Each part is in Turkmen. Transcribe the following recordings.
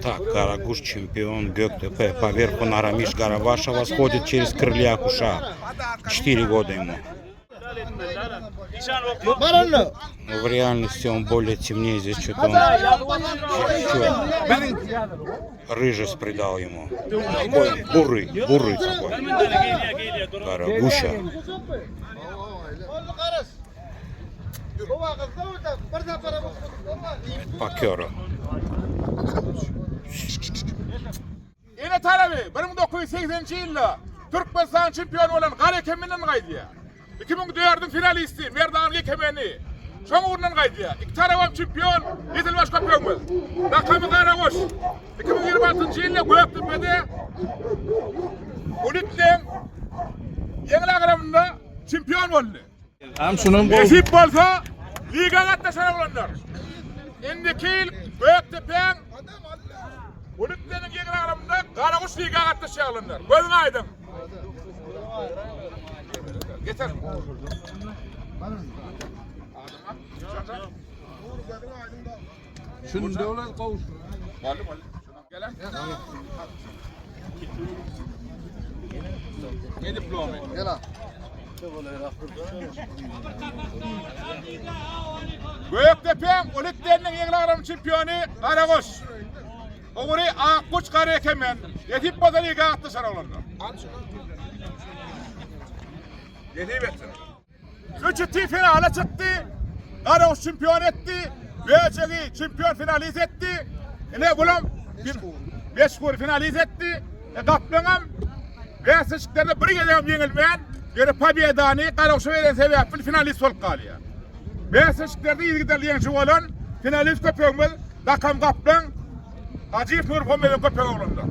Так, Карагуш чемпион Göktepe. Поверху на Рамиш Гарабаша восходит через Крылья Куша. 4 года ему. Но в реальности он более темнее. Здесь что-то он чуть-чуть рыжесть придал ему. Такой бурый, бурый такой. Карагуша. По керу. Ene taraby 1980-nji ýylda Türkmenistanyň çempiony bolan Gara Kemenden gaýdýar. 2004-iň finalisti Merdan Kemeni şoň ugrundan gaýdýar. Iki tarabam çempion Ýetilbaş köpegimiz. Lakamy Garagoş. 2026-njy ýylda Gökdepede Ulitleň ýeňil agramynda çempion boldy. Nesip bolsa, liga gatnaşan oglanlar. Indiki ýyl Gökdepäň Uly ýeňil agramynda Garaguş liga gatnaşýar oglanlar. Gözüň aýdyň. Getir. Şunu döwlet gowşur. Boldy, boldy. Gel. Ne diplomy? Gökdepäň Uly Deriniň ýeňil agram çempiony Garagoş. Ogry Akguş Gara Ekemen. Nesip bolsa liga gatnaşar oglanlar. Nesip etsin. Üçüsi finala çykdy. Garaguş çempion etdi. Böjegi çempion finalist etdi. Ine bulam meşhur finalist etdi. E, Gaplaňam bäsleşiklerde bir gezegem ýeňilmän, ýöne pobedany Garaguşa beren sebäpli finalist bolup galýar. Bäsleşiklerde yzygiderli ýeňiji bolan finalist köpegimiz Dakam Gaplaň Hajyýew Nurmuhammediň köpegi oglanlar.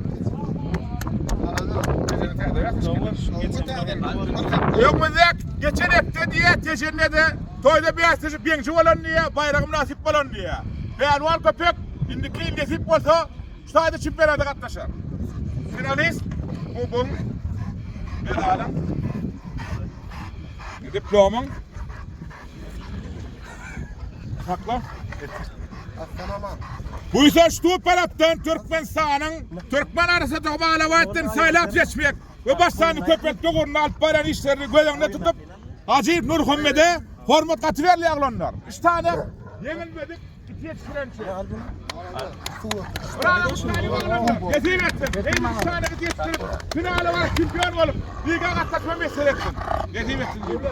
Öňümizde geçen hepde diýýär, Tejende-de toýda bäsleşip ýeňiji bolan diýýär, baýraga mynasyp bolan diýýär. Pälwan köpek indiki ýyl nesip bolsa şu taýda çempionata gatnaşar. Finalist kubogyň, medalyň, diplomyň. Sakla. Buýsanç tup tarapdan Türkmenistanyň Türkmen arasy Alabaýtdan saýlap seçmek we baş sany köpeltmek ugrunda alyp barýan işlerini göz öňünde tutup, Hajyýew Nurmuhammede hormat gaty berilýär oglanlar. Üç sany ýeňilmedik it ýetişdirençi. Nesip etsin. Heý üç sany it ýetişdirip, finala baryp çempion bolup, liga gatnaşma miýesser etsin. Nesip etsin diýip.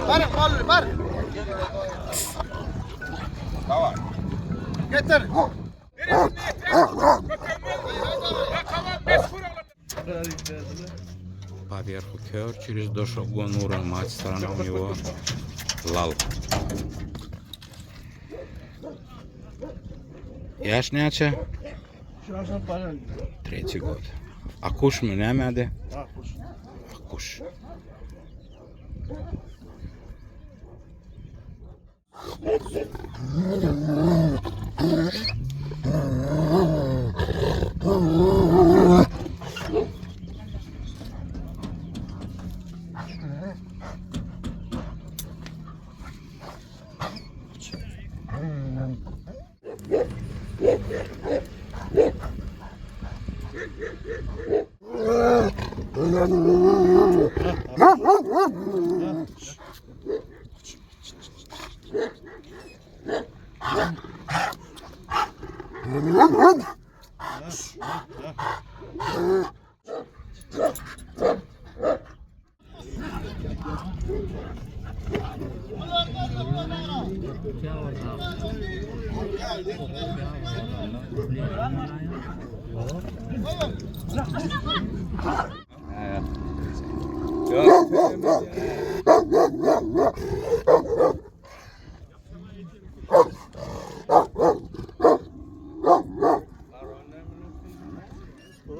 Bar, bar, bar. Getir. Поверху кер через Дошогонура, мать сторона у него лал. Ýaş näçe? Третий год. Akuşmy näme ady? Akuş. Akuş.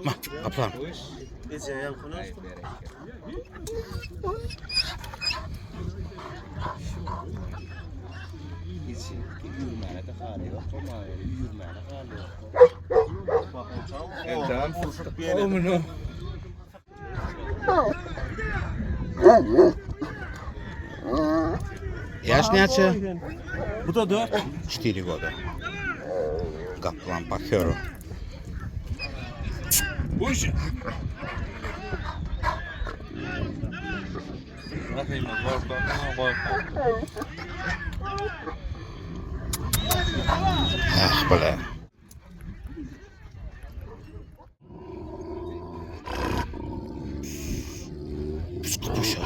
Ma, Kaplan. Ýaş näçe? Bu da 4. 4 года. Gaplan Pahero. Ah bile. Püsküpüşe.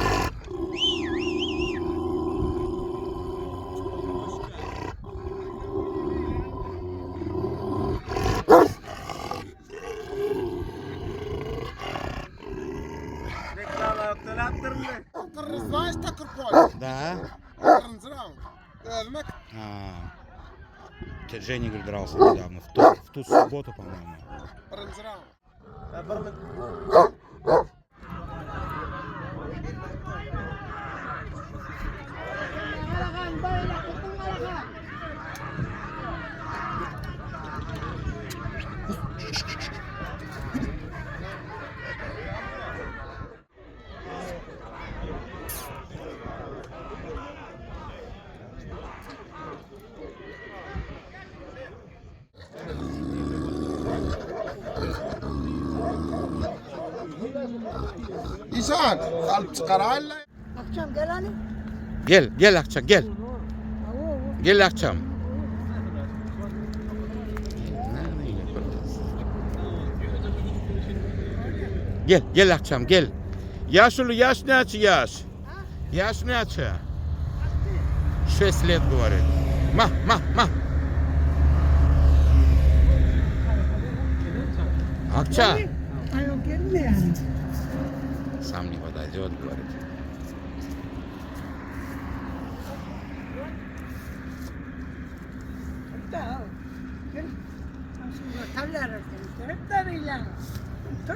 Kırmızı takır koy. Да. Kırmızı round. Özüme А. Те- Женя, говорит, дрался недавно. В ту, в ту субботу, по-моему. Birinji round. Işan, alyp çykaraýla. Akşam gel hani. Gel, gel akşam gel. Gel akşam. Gel, gel akşam gel. Yaşlı yaş ne açı yaş? Yaş ne açı? 6 лет, говорит. Ма, ма, ма. Akça. Ay o gelme yani. Сам не подойдет, говорит. Da. Gel.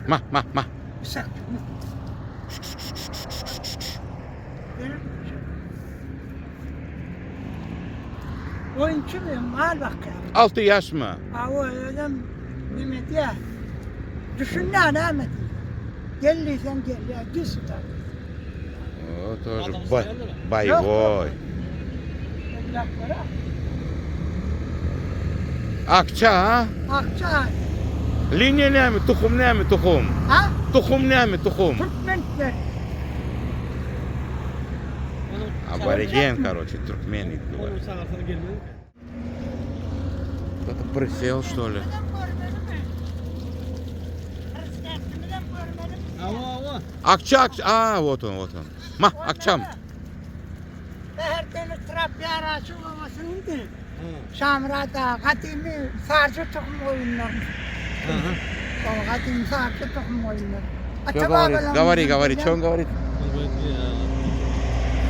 Ма, ма, ма. Oyuncu muyum? Mal bak ya. 6 yaş mı? Ha o adam Mehmet ya. Düşün ne Ahmet. Geldiysen gel ya. Gitsin tabii. О, тоже бо- боевой. Evlatlara. Akça ha? Akça. Linýa näme, tohum näme, tohum? Ha? Tohum näme, tohum? Türkmenler. Абориген, короче, туркмен говорит. Кто-то присел, что ли? Akça, akça. А, вот он, вот он. Ma, akçam. Her türlü trap yarası olmasının değil. Şamra'da kadimi sarcı tohum oyunları. O kadimi sarcı tohum oyunları. Что говорит? Говори, говори, что он говорит? Он говорит, э,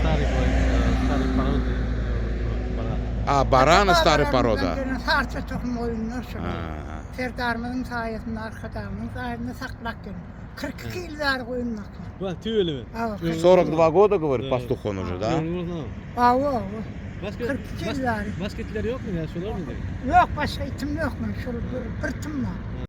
старый, говорит, э, старой породы э, баран. А, барана старой порода. Sarcı tohum oyunları. şu. А, Serdarımızın sayesinde, arkadağımın sayesinde saklak gelin. 42 yıllar koyunlar. Bu tüylü mi? Ava, 42 года, говорит, пастух он уже, да? ava, ava. Başka, 42 baş, yıllar. başka etleri yok mu ya? Şunlar mı diyor? Yok başka itim yok mu? Şurada bir, bir tim var.